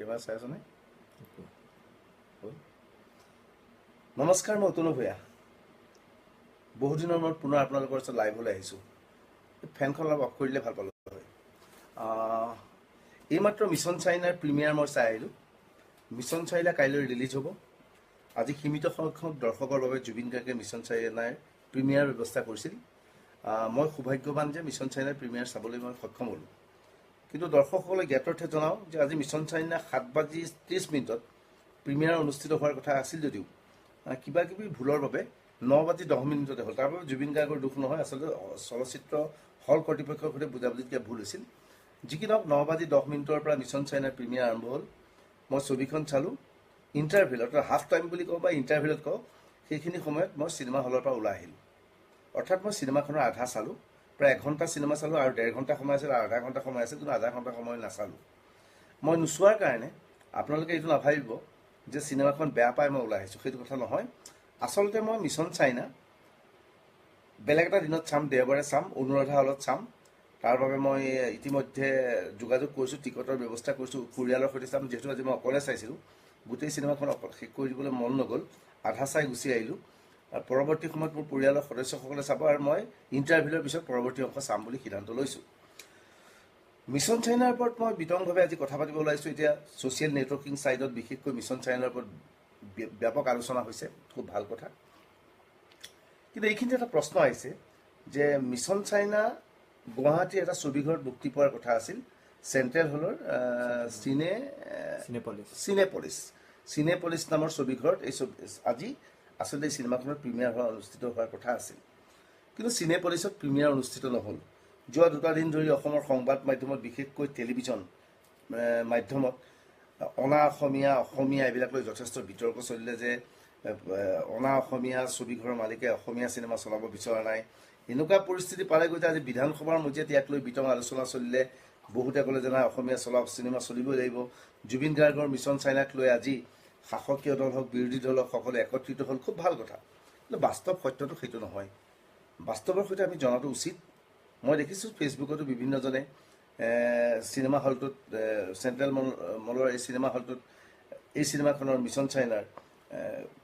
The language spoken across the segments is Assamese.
কেমেৰা চাই আছনে? হ'ল। নমস্কাৰ, মই অতনু ভূঞা। বহুত দিনৰ মূৰত পুনৰ আপোনালোকৰ ওচৰত লাইভলৈ আহিছোঁ। ফেনখন অলপ অফ কৰি দিলে ভাল পালোঁ হয়। এইমাত্ৰ মিছন চাইনাৰ প্ৰিমিয়াৰ মই চাই আহিলোঁ। মিছন চাইনা কাইলৈ ৰিলিজ হ'ব। আজি সীমিত সংখ্যক দৰ্শকৰ বাবে জুবিন গাৰ্গে মিছন চাইনাৰ প্ৰিমিয়াৰ ব্যৱস্থা কৰিছিল। মই সৌভাগ্যৱান যে মিছন চাইনাৰ প্ৰিমিয়াৰ চাবলৈ মই সক্ষম হ'লোঁ। কিন্তু দৰ্শকসকলে জ্ঞাতাৰ্থে জনাওঁ যে আজি মিছন চাইনা 7:30ত প্ৰিমিয়াৰ অনুষ্ঠিত হোৱাৰ কথা আছিল যদিও কিবা কিবি ভুলৰ বাবে 9:10তে হ'ল। তাৰ বাবে জুবিন গাৰ্গৰ দোষ নহয়, আচলতে চলচ্চিত্ৰ হল কৰ্তৃপক্ষৰ সৈতে বুজাবুজিত কিবা ভুল হৈছিল। যি কি নহওক, 9:10ৰ পৰা মিছন চাইনাৰ প্ৰিমিয়াৰ আৰম্ভ হ'ল। মই ছবিখন চালোঁ। ইণ্টাৰভেল, অৰ্থাৎ হাফ টাইম বুলি কওঁ বা ইণ্টাৰভেলত কওঁ, সেইখিনি সময়ত মই চিনেমা হলৰ পৰা ওলাই আহিলোঁ। অৰ্থাৎ মই চিনেমাখনৰ আধা চালোঁ, প্ৰায় এঘণ্টা চিনেমা চালোঁ আৰু ডেৰ ঘণ্টা সময় আছিল আৰু আধা ঘণ্টা সময় আছিল, কিন্তু আধা ঘণ্টা সময় নাচালোঁ। মই নোচোৱাৰ কাৰণে আপোনালোকে এইটো নাভাবিব যে চিনেমাখন বেয়া পাই মই ওলাই আহিছোঁ, সেইটো কথা নহয়। আচলতে মই মিছন চাইনা বেলেগ এটা দিনত চাম, দেওবাৰে চাম, অনুৰাধা হলত চাম। তাৰ বাবে মই ইতিমধ্যে যোগাযোগ কৰিছোঁ, টিকটৰ ব্যৱস্থা কৰিছোঁ, পৰিয়ালৰ সৈতে চাম। যিহেতু আজি মই অকলে চাইছিলোঁ, গোটেই চিনেমাখন অকল শেষ কৰি দিবলৈ মন নগ'ল, আধা চাই গুচি আহিলোঁ। আৰু পৰৱৰ্তী সময়ত মোৰ পৰিয়ালৰ সদস্যসকলে চাব আৰু মই ইণ্টাৰভিউৰ পিছত পৰৱৰ্তী অংশ চাম বুলি সিদ্ধান্ত লৈছোঁ। মিছন চাইনাৰ ওপৰত মই বিতংভাৱে আজি কথা পাতিব ওলাইছোঁ। এতিয়া ছ'চিয়েল নেটৱৰ্কিং ছাইটত বিশেষকৈ মিছন চাইনাৰ ওপৰত ব্যাপক আলোচনা হৈছে, খুব ভাল কথা। কিন্তু এইখিনিতে এটা প্ৰশ্ন আহিছে যে মিছন চাইনা গুৱাহাটীৰ এটা ছবিঘৰত মুক্তি পোৱাৰ কথা আছিল, চেণ্ট্ৰেল হলৰ চিনেপলিছ। চিনেপলিছ, চিনেপলিছ নামৰ ছবিঘৰত এই ছবি আজি আচলতে এই চিনেমাখনৰ প্ৰিমিয়াৰ হোৱা অনুষ্ঠিত হোৱাৰ কথা আছিল, কিন্তু চিনেপলিছত প্ৰিমিয়াৰ অনুষ্ঠিত নহ'ল। যোৱা দুটা দিন ধৰি অসমৰ সংবাদ মাধ্যমত, বিশেষকৈ টেলিভিছন মাধ্যমত অনা অসমীয়া, অসমীয়া এইবিলাক লৈ যথেষ্ট বিতৰ্ক চলিলে যে অনা অসমীয়া ছবিঘৰৰ মালিকে অসমীয়া চিনেমা চলাব বিচৰা নাই। এনেকুৱা পৰিস্থিতি পালেগৈ যে আজি বিধানসভাৰ মজিয়াত ইয়াক লৈ বিতং আলোচনা চলিলে। বহুতে ক'লে যে নাই, অসমীয়া চিনেমা চলিবই লাগিব। জুবিন গাৰ্গৰ মিছন চাইনাক লৈ আজি শাসকীয় দল হওক, বিৰোধী দল হওক, সকলো একত্ৰিত হ'ল, খুব ভাল কথা। কিন্তু বাস্তৱ সত্যটো সেইটো নহয়। বাস্তৱৰ সৈতে আমি জনাটো উচিত। মই দেখিছোঁ ফেচবুকতো বিভিন্নজনে চিনেমা হলটোত, চেণ্ট্ৰেল মলৰ এই চিনেমা হলটোত এই চিনেমাখনৰ মিছন চাইনাৰ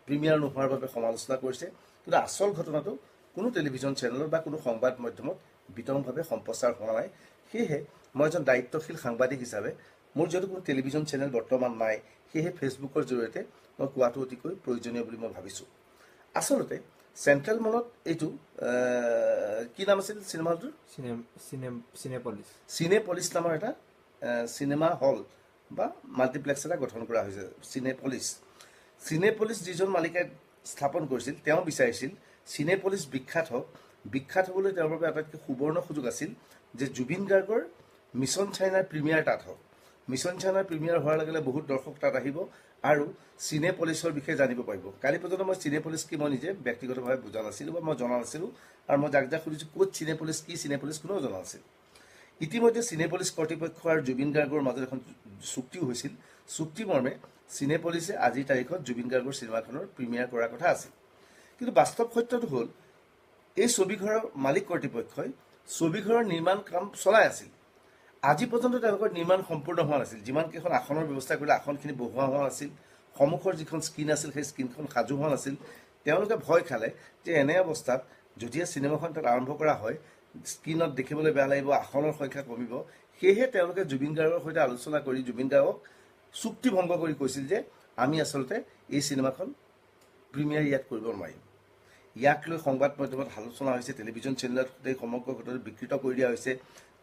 প্ৰিমিয়াৰ নোহোৱাৰ বাবে সমালোচনা কৰিছে। কিন্তু আচল ঘটনাটো কোনো টেলিভিছন চেনেলত বা কোনো সংবাদ মাধ্যমত বিতংভাৱে সম্প্ৰচাৰ হোৱা নাই। সেয়েহে মই এজন দায়িত্বশীল সাংবাদিক হিচাপে, মোৰ যিহেতু কোনো টেলিভিছন চেনেল বৰ্তমান নাই, সেয়েহে ফেচবুকৰ জৰিয়তে মই কোৱাটো অতিকৈ প্ৰয়োজনীয় বুলি মই ভাবিছোঁ। আচলতে চেণ্ট্ৰেল মলত এইটো কি নাম আছিল চিনেমা হলটোৰ? চিনেপলিছ। চিনেপলিছ নামৰ এটা চিনেমা হল বা মাল্টিপ্লেক্স এটা গঠন কৰা হৈছে, চিনেপলিছ। চিনেপলিছ যিজন মালিকে স্থাপন কৰিছিল, তেওঁ বিচাৰিছিল চিনেপলিছ বিখ্যাত হওক। বিখ্যাত হ'বলৈ তেওঁৰ বাবে আটাইতকৈ সুবৰ্ণ সুযোগ আছিল যে জুবিন গাৰ্গৰ মিছন চাইনাৰ প্ৰিমিয়াৰ তাত হওক। মিছন চাইনাৰ প্ৰিমিয়াৰ হোৱাৰ লগে লগে বহুত দৰ্শক তাত আহিব আৰু চিনেপলিছৰ বিষয়ে জানিব পাৰিব। কালি পৰ্যন্ত মই চিনেপলিছ কি মই নিজে ব্যক্তিগতভাৱে বুজা নাছিলোঁ বা মই জনা নাছিলোঁ, আৰু মই যাক যাক সুধিছোঁ ক'ত চিনেপলিছ, কি চিনেপলিছ, কোনেও জনা নাছিল। ইতিমধ্যে চিনেপলিছ কৰ্তৃপক্ষ আৰু জুবিন গাৰ্গৰ মাজত এখন চুক্তিও হৈছিল। চুক্তিমৰ্মে চিনেপলিছে আজিৰ তাৰিখত জুবিন গাৰ্গৰ চিনেমাখনৰ প্ৰিমিয়াৰ কৰাৰ কথা আছিল। কিন্তু বাস্তৱ সত্যটো হ'ল, এই ছবিঘৰৰ মালিক কৰ্তৃপক্ষই ছবিঘৰৰ নিৰ্মাণ কাম চলাই আছিল। আজি পৰ্যন্ত তেওঁলোকৰ নিৰ্মাণ সম্পূৰ্ণ হোৱা নাছিল। যিমানকেইখন আসনৰ ব্যৱস্থা কৰিলে, আসনখিনি বহোৱা হোৱা নাছিল, সন্মুখৰ যিখন স্ক্ৰীণ আছিল সেই স্ক্ৰীণখন সাজু হোৱা নাছিল। তেওঁলোকে ভয় খালে যে এনে অৱস্থাত যদিহে চিনেমাখন তাত আৰম্ভ কৰা হয়, স্ক্ৰীণত দেখিবলৈ বেয়া লাগিব, আসনৰ সংখ্যা কমিব। সেয়েহে তেওঁলোকে জুবিন গাৰ্গৰ সৈতে আলোচনা কৰি জুবিন গাৰ্গক চুক্তি ভংগ কৰি কৈছিল যে আমি আচলতে এই চিনেমাখন প্ৰিমিয়াৰ ইয়াত কৰিব নোৱাৰিম। ইয়াক লৈ সংবাদ মাধ্যমত আলোচনা হৈছে, টেলিভিছন চেনেলত গোটেই সমগ্ৰ ঘটনাটো বিকৃত কৰি দিয়া হৈছে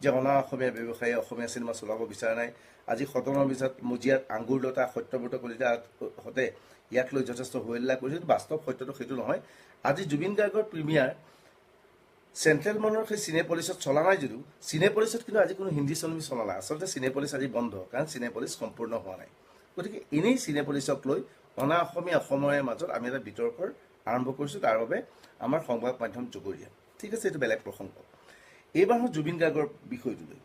যে অনা অসমীয়া ব্যৱসায়ীয়ে অসমীয়া চিনেমা চলাব বিচৰা নাই। আজি সদনৰ পিছত মজিয়াত আঙ্গুৰলতা, সত্যব্ৰত কলিতাহঁতে ইয়াক লৈ যথেষ্ট হৈ-হাল্লা কৰিছে। কিন্তু বাস্তৱ সত্যটো সেইটো নহয়। আজি জুবিন গাৰ্গৰ প্ৰিমিয়াৰ চেণ্ট্ৰেল মলৰ সেই চিনেপলিছত চলা নাই যদিও চিনেপলিছত কিন্তু আজি কোনো হিন্দী ছবি চলা নাই। আচলতে চিনেপলিছ আজি বন্ধ, কাৰণ চিনেপলিছ সম্পূৰ্ণ হোৱা নাই। গতিকে এনেই চিনেপলিছক লৈ অনা অসমীয়া অসমীয়াৰ মাজত আমি এটা বিতৰ্কৰ আৰম্ভ কৰিছোঁ, তাৰ বাবে আমাৰ সংবাদ মাধ্যম জগৰীয়া। ঠিক আছে, এইটো বেলেগ প্ৰসংগ। এইবাৰ হ'ল জুবিন গাৰ্গৰ বিষয়টোলৈ।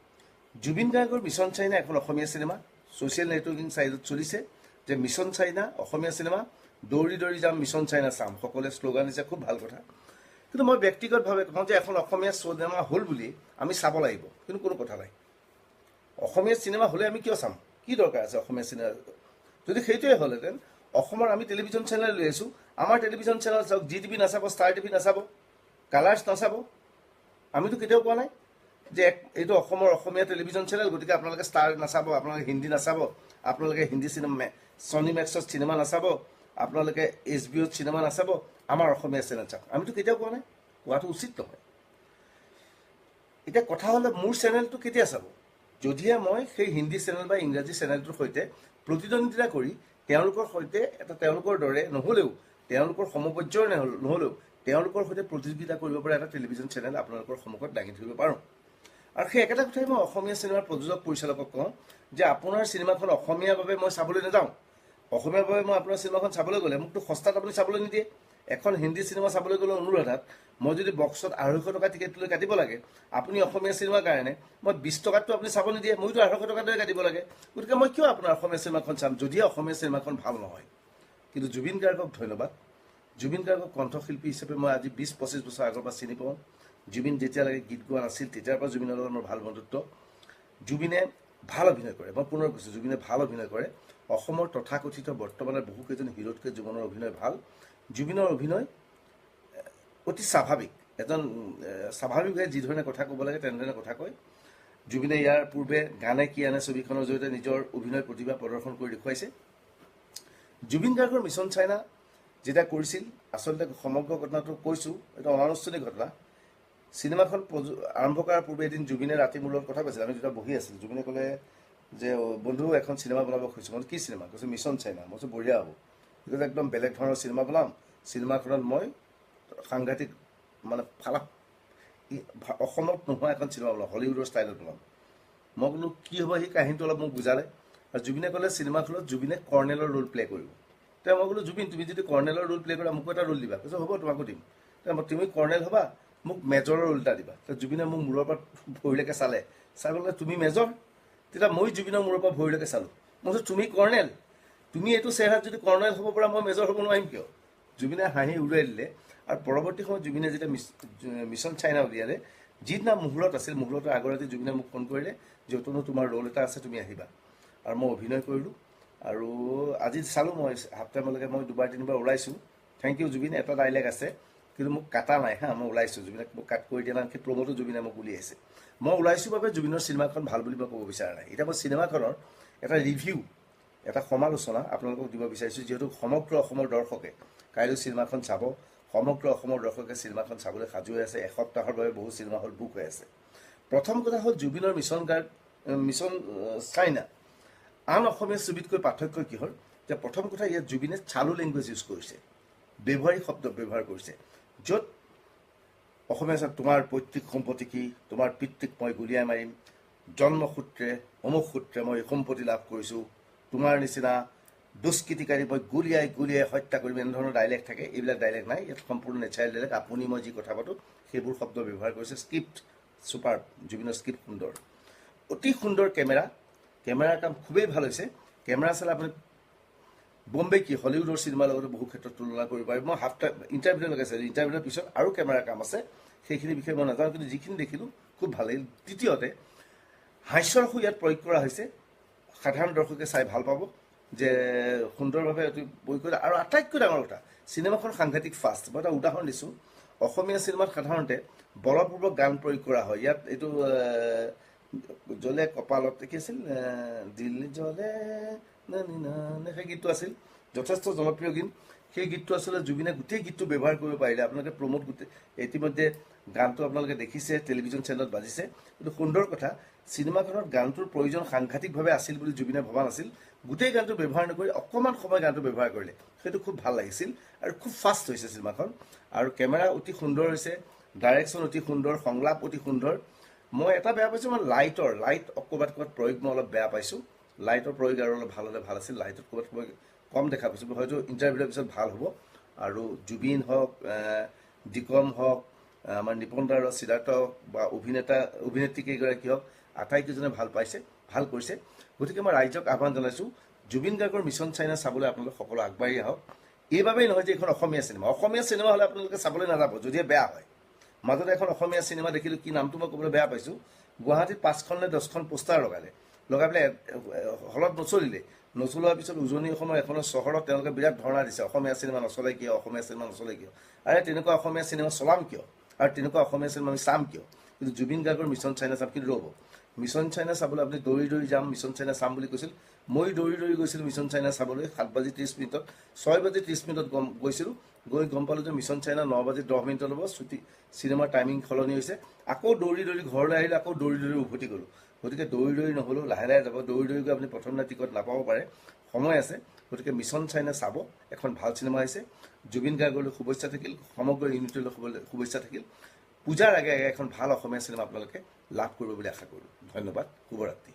জুবিন গাৰ্গৰ মিছন চাইনা এখন অসমীয়া চিনেমা। ছ'চিয়েল নেটৱৰ্কিং ছাইটত চলিছে যে মিছন চাইনা অসমীয়া চিনেমা, দৌৰি দৌৰি যাম মিছন চাইনা চাম, সকলোৱে শ্লোগান দিছে, খুব ভাল কথা। কিন্তু মই ব্যক্তিগতভাৱে কওঁ যে এখন অসমীয়া চিনেমা হ'ল বুলি আমি চাব লাগিব, কিন্তু কোনো কথা নাই। অসমীয়া চিনেমা হ'লে আমি কিয় চাম? কি দৰকাৰ আছে অসমীয়া চিনেমা? যদি সেইটোৱে হ'লহেঁতেন, অসমৰ আমি টেলিভিশ্যন চেনেল লৈ আছোঁ, আমাৰ টেলিভিশ্যন চেনেল চাওক, জি টিভি নাচাব, ষ্টাৰ টিভি নাচাব, কালাৰ্ছ নাচাব। আমিতো কেতিয়াও কোৱা নাই যে এইটো অসমৰ অসমীয়া টেলিভিশ্যন চেনেল, গতিকে আপোনালোকে ষ্টাৰ নাচাব, আপোনালোকে হিন্দী নাচাব, আপোনালোকে হিন্দী চিনেমা ছনী মেক্সত চিনেমা নাচাব, আপোনালোকে এইচ বি অ'ত চিনেমা নাচাব, আমাৰ অসমীয়া চেনেল চাওক। আমিতো কেতিয়াও কোৱা নাই, কোৱাটো উচিত নহয়। এতিয়া কথা হ'লে মোৰ চেনেলটো কেতিয়া চাব? যদিহে মই সেই হিন্দী চেনেল বা ইংৰাজী চেনেলটোৰ সৈতে প্ৰতিদ্বন্দ্বিতা কৰি তেওঁলোকৰ সৈতে এটা তেওঁলোকৰ দৰে নহ'লেও, তেওঁলোকৰ সমপৰ্যায়ৰ নহ'লেও তেওঁলোকৰ সৈতে প্ৰতিযোগিতা কৰিব পৰা এটা টেলিভিশ্যন চেনেল আপোনালোকৰ সন্মুখত দাঙি ধৰিব পাৰোঁ। আৰু সেই একেটা কথাই মই অসমীয়া চিনেমাৰ প্ৰযোজক পৰিচালকক কওঁ যে আপোনাৰ চিনেমাখন অসমীয়াৰ বাবে মই চাবলৈ নাযাওঁ। অসমীয়াৰ বাবে মই আপোনাৰ চিনেমাখন চাবলৈ গ'লে মোকতো সস্তাত আপুনি চাবলৈ নিদিয়ে। এখন হিন্দী চিনেমা চাবলৈ গ'লে অনুৰাধাত মই যদি বক্সত 250 টকা টিকেট লৈ কাটিব লাগে, আপুনি অসমীয়া চিনেমাৰ কাৰণে মই 20 টকাততো আপুনি চাব নিদিয়ে, মইতো 250 টকাটোৱে কাটিব লাগে। গতিকে মই কিয় আপোনাৰ অসমীয়া চিনেমাখন চাম যদিহে অসমীয়া চিনেমাখন ভাল নহয়? কিন্তু জুবিন গাৰ্গক ধন্যবাদ। জুবিন গাৰ্গক কণ্ঠশিল্পী হিচাপে মই আজি 20-25 বছৰ আগৰ পৰা চিনি পাওঁ। জুবিন যেতিয়ালৈকে গীত গোৱা নাছিল তেতিয়াৰ পৰা জুবিনৰ লগত মোৰ ভাল বন্ধুত্ব। জুবিনে ভাল অভিনয় কৰে, মই পুনৰ কৈছোঁ, জুবিনে ভাল অভিনয় কৰে। অসমৰ তথাকথিত বৰ্তমানৰ বহুকেইজন হিৰোতকৈ জুবিনৰ অভিনয় ভাল। জুবিনৰ অভিনয় অতি স্বাভাৱিক, এজন স্বাভাৱিকভাৱে যিধৰণে কথা ক'ব লাগে তেনেধৰণে কথা কয়। জুবিনে ইয়াৰ পূৰ্বে গানে কি আনে ছবিখনৰ জৰিয়তে নিজৰ অভিনয় প্ৰতিভা প্ৰদৰ্শন কৰি দেখুৱাইছে। জুবিন গাৰ্গৰ মিছন চাইনা যেতিয়া কৰিছিল, আচলতে সমগ্ৰ ঘটনাটো কৈছোঁ, এইটো অনানুষ্ঠানিক ঘটনা। চিনেমাখন আৰম্ভ কৰাৰ পূৰ্বে এদিন জুবিনে ৰাতি মোৰ লগত কথা কৈছিল, আমি যেতিয়া বহি আছিলোঁ। জুবিনে ক'লে যে বন্ধু এখন চিনেমা বনাব খুজিছোঁ। মই কি চিনেমা? কৈছে মিছন চাইনা। মই কৈছোঁ বঢ়িয়া হ'ব, কৈছে একদম বেলেগ ধৰণৰ চিনেমা বনাম, চিনেমাখনত মই সাংঘাতিক মানে ফালা অসমত নোহোৱা এখন চিনেমা বনাম, হলিউডৰ ষ্টাইলত বনাম। মই ক'লো কি হ'ব সেই কাহিনীটো অলপ মোক বুজালে। আৰু জুবিনে ক'লে চিনেমাখনত জুবিনে কৰ্ণেলৰ ৰোল প্লে কৰিব। তেতিয়া মই ক'লো জুবিন তুমি যদি কৰ্ণেলৰ ৰোল প্লে কৰা মোকো এটা ৰোল দিবা। কৈছে হ'ব তোমাকো দিম। তেতিয়া তুমি কৰ্ণেল হ'বা, মোক মেজৰৰ ৰোল এটা দিবা। তেতিয়া জুবিনে মোক মূৰৰ পৰা ভৰিলৈকে চালে, চাই ক'লে তুমি মেজৰ? তেতিয়া মই জুবিনৰ মূৰৰ পৰা ভৰিলৈকে চালোঁ। মই কৈছোঁ তুমি কৰ্ণেল, তুমি এইটো চেহেৰাত যদি কৰ্ণেল হ'ব পৰা মই মেজৰ হ'ব নোৱাৰিম কিয়? জুবিনে হাঁহি উৰুৱাই দিলে। আৰু পৰৱৰ্তী সময়ত জুবিনে যেতিয়া মিছন চাইনা উলিয়ালে, যিদিনা মুহূৰ্ত আছিল, মুহূৰ্তৰ আগৰাতি জুবিনে মোক ফোন কৰিলে যে অতনু তোমাৰ ৰোল এটা আছে, তুমি আহিবা। আৰু মই অভিনয় কৰিলোঁ। আৰু আজি চালোঁ মই হাফ টাইমলৈকে মই দুবাৰ তিনিবাৰ ওলাইছোঁ। Thank U Zubeen, এটা ডাইলেগ আছে কিন্তু মোক কাটা নাই, হা, মই ওলাইছোঁ। জুবিনক মোক কাট কৰি দিয়া নাই, আনকি প্ৰমোটো জুবিনে মোক উলিয়াইছে। মই ওলাইছোঁ বাবে জুবিনৰ চিনেমাখন ভাল বুলি মই ক'ব বিচৰা নাই। এতিয়া মই চিনেমাখনৰ এটা ৰিভিউ, এটা সমালোচনা আপোনালোকক দিব বিচাৰিছোঁ, যিহেতু সমগ্ৰ অসমৰ দৰ্শকে কাইলৈ চিনেমাখন চাব, সমগ্ৰ অসমৰ দৰ্শকে চিনেমাখন চাবলৈ সাজু হৈ আছে। এসপ্তাহৰ বাবে বহু চিনেমা হল বুক হৈ আছে। প্ৰথম কথা হ'ল জুবিনৰ মিছন চাইনা আন অসমীয়া ছবিতকৈ পাৰ্থক্য কি হ'ল যে প্ৰথম কথা ইয়াত জুবিনে চালু লেংগুৱেজ ইউজ কৰিছে, ব্যৱহাৰিক শব্দ ব্যৱহাৰ কৰিছে, য'ত অসমীয়া তোমাৰ পৈতৃক সম্পত্তি কি, তোমাৰ পিতৃক মই গুলীয়াই মাৰিম, জন্মসূত্ৰে অমুক সূত্ৰে মই সম্পত্তি লাভ কৰিছোঁ, তোমাৰ নিচিনা দুষ্কৃতিকাৰী মই গুলীয়াই গুলীয়াই হত্যা কৰিম, এনেধৰণৰ ডাইলেক্ট থাকে। এইবিলাক ডাইলেক্ট নাই ইয়াত, সম্পূৰ্ণ নেচাৰেল ডাইলেক্ট। আপুনি মই যি কথা পাতোঁ সেইবোৰ শব্দ ব্যৱহাৰ কৰিছে। স্ক্ৰিপ্ট ছুপাৰ, জুবিনৰ স্ক্ৰিপ্ট সুন্দৰ, অতি সুন্দৰ। কেমেৰাৰ কাম খুবেই ভাল হৈছে। কেমেৰা চালে আপুনি বম্বে কি হলিউডৰ চিনেমাৰ লগতো বহু ক্ষেত্ৰত তুলনা কৰিব পাৰিব। মই হাফ টাইম ইণ্টাৰভিউ লগাইছিলোঁ, ইণ্টাৰভিউৰ পিছত আৰু কেমেৰাৰ কাম আছে, সেইখিনি বিষয়ে মই নাজানো, কিন্তু যিখিনি দেখিলোঁ খুব ভাল লাগিল। দ্বিতীয়তে হাস্যৰসো ইয়াত প্ৰয়োগ কৰা হৈছে, সাধাৰণ দৰ্শকে চাই ভাল পাব যে সুন্দৰভাৱে এইটো প্ৰয়োগ কৰিলে। আৰু আটাইতকৈ ডাঙৰ কথা, চিনেমাখন সাংঘাতিক ফাষ্ট। মই এটা উদাহৰণ দিছোঁ, অসমীয়া চিনেমাত সাধাৰণতে বলপূৰ্বক গান প্ৰয়োগ কৰা হয়। ইয়াত এইটো জ্বলে কপালত কি আছিল, দিল জ্বলে সেই গীতটো আছিল যথেষ্ট জনপ্ৰিয় গীত। সেই গীতটো আচলতে জুবিনে গোটেই গীতটো ব্যৱহাৰ কৰিব পাৰিলে। আপোনালোকে প্ৰমোট গোটেই ইতিমধ্যে গানটো আপোনালোকে দেখিছে, টেলিভিশ্যন চেনেলত বাজিছে। কিন্তু সুন্দৰ কথা, চিনেমাখনত গানটোৰ প্ৰয়োজন সাংঘাতিকভাৱে আছিল বুলি জুবিনে ভবা নাছিল। গোটেই গানটো ব্যৱহাৰ নকৰি অকণমান সময় গানটো ব্যৱহাৰ কৰিলে, সেইটো খুব ভাল লাগিছিল। আৰু খুব ফাষ্ট হৈছে চিনেমাখন, আৰু কেমেৰা অতি সুন্দৰ হৈছে, ডাইৰেকশ্যন অতি সুন্দৰ, সংলাপ অতি সুন্দৰ। মই এটা বেয়া পাইছোঁ, মই লাইট ক'ৰবাত ক'ৰবাত প্ৰয়োগ মই অলপ বেয়া পাইছোঁ। লাইটৰ প্ৰয়োগ আৰু অলপ ভাল হ'লে ভাল আছিল। লাইটত ক'ৰবাত ক'ৰবাত কম দেখা পাইছোঁ, হয়তো ইণ্টাৰভিউৰ পিছত ভাল হ'ব। আৰু জুবিন হওক, দিকম হওক, আমাৰ নিপন দাৰ, সিদ্ধাৰ্থ হওক বা অভিনেতা অভিনেত্ৰী কেইগৰাকী হওক, আটাইকেইজনে ভাল পাইছে, ভাল কৰিছে। গতিকে মই ৰাইজক আহ্বান জনাইছোঁ, জুবিন গাৰ্গৰ মিছন চাইনা চাবলৈ আপোনালোক সকলো আগবাঢ়ি আহক। এইবাবেই নহয় যে এইখন অসমীয়া চিনেমা, অসমীয়া চিনেমা হ'লে আপোনালোকে চাবলৈ নাযাব যদিহে বেয়া হয়। মাজতে এখন অসমীয়া চিনেমা দেখিলোঁ, কি নামটো মই ক'বলৈ বেয়া পাইছোঁ, গুৱাহাটীত 5খন নে 10খন পোষ্টাৰ লগালে, লগাই পেলাই হলত নচলিলে। নচলোৱাৰ পিছত উজনি অসমৰ এখনৰ চহৰত তেওঁলোকে বিৰাট ধৰ্ণা দিছে, অসমীয়া চিনেমা নচলে কিয়, অসমীয়া চিনেমা নচলে কিয়, আৰে তেনেকুৱা অসমীয়া চিনেমা চলাম কিয়, আৰু তেনেকুৱা অসমীয়া চিনেমা আমি চাম কিয়? কিন্তু জুবিন গাৰ্গৰ মিছন চাইনা চাম। কিন্তু ৰ'ব, মিছন চাইনা চাবলৈ আপুনি দৌৰি দৌৰি যাম, মিছন চাইনা চাম বুলি কৈছিল। মই দৌৰি দৌৰি গৈছিলোঁ মিছন চাইনা চাবলৈ 7:30, 6:30 গম গৈছিলোঁ। গৈ গম পালোঁ যে মিছন চাইনা 9:10 হ'ব, ছুটি, চিনেমাৰ টাইমিং সলনি হৈছে। আকৌ দৌৰি দৌৰি ঘৰলৈ আহিলোঁ, আকৌ দৌৰি দৌৰি উভতি গ'লোঁ। গতিকে দৌৰি দৌৰি নহ'লেও লাহে লাহে যাব। দৌৰি দৌৰি গৈ আপুনি প্ৰথম দিনা টিকট নাপাব পাৰে, সময় আছে। গতিকে মিছন চাইনা চাব, এখন ভাল চিনেমা আহিছে। জুবিন গাৰ্গলৈ শুভেচ্ছা থাকিল, সমগ্ৰ ইউনিটলৈ শুভেচ্ছা থাকিল। পূজাৰ আগে আগে এখন ভাল অসমীয়া চিনেমা আপোনালোকে লাভ কৰিব বুলি আশা কৰোঁ। ধন্যবাদ, শুভৰাত্ৰি।